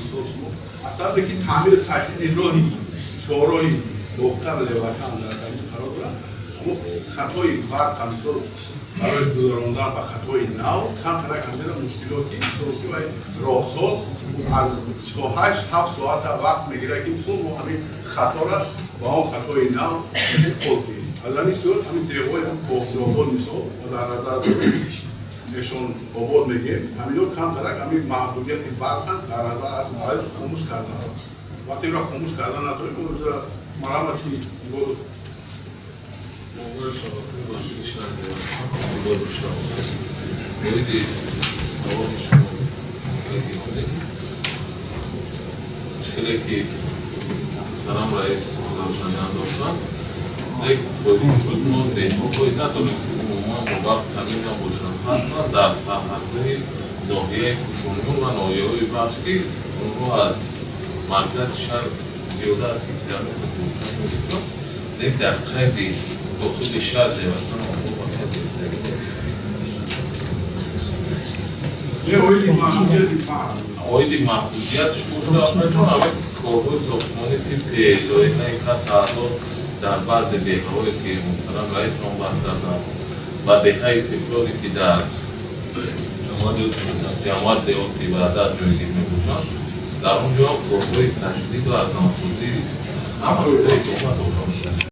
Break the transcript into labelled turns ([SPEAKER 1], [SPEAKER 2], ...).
[SPEAKER 1] Мисол, шумо аз сабабе ки таъмиру таҷдиди роҳи чорроҳи Бохтар Левакан дар таҷдид қарор дорад, аммо хатҳои барқ, мисол, барои гузарондан ба хатҳои нав камтарак ҳамҷода мушкилоти, мисол, ки вай роҳсоз аз то 8-7 соата вақт мегирад, ки, мисол, мо ҳамин хатҳоро ба он хатҳои нав интиқол диҳем. Аз ҳамин сурат ҳамин деҳҳои Кофиробод, мисол, дар назар дорем, Эшон Обод мегем, ҳамино камтарак ҳамин маҳдудияти барқам дар назар аст. Бояд хомӯш кардан, вақте ро хомӯш кардан надорем, онҷо марамати ибодат.
[SPEAKER 2] Мобайли шабакаи барқии шаҳри Левакан, оиди саволи шумо мегирем, хеле ки муҳтарам раис равшанӣ андохтанд, лек то имрӯз мо деҳотҳое надорем, ки умуман бо барқ таъмин набошанд. Ҳастанд дар сарҳадҳои ноҳияи Кушониён ва ноҳияҳои Вахш, ки онҳо аз маркази шаҳр зиёда аз 30 километр дуртар мебошанд, лек дар қайди дохили шаҳр Левакан онҳо ба қайд гирифтагӣ нестанд.
[SPEAKER 1] Не, оиди маҳдудияти барқ.
[SPEAKER 2] Оиди маҳдудият бошад, аввал корҳои сохтмонӣ тибқи лоиҳаи касаҳо дар баъзе деҳаҳое, ки муҳтарам раис номбар карданд, ва деҳаи Истиқлоле, ки дар ҷамоат деҳоти Ваҳдат ҷойгир мебошанд, дар он ҷо корҳои таҷдиду аз навсозӣ ҳама рӯза идома дорад.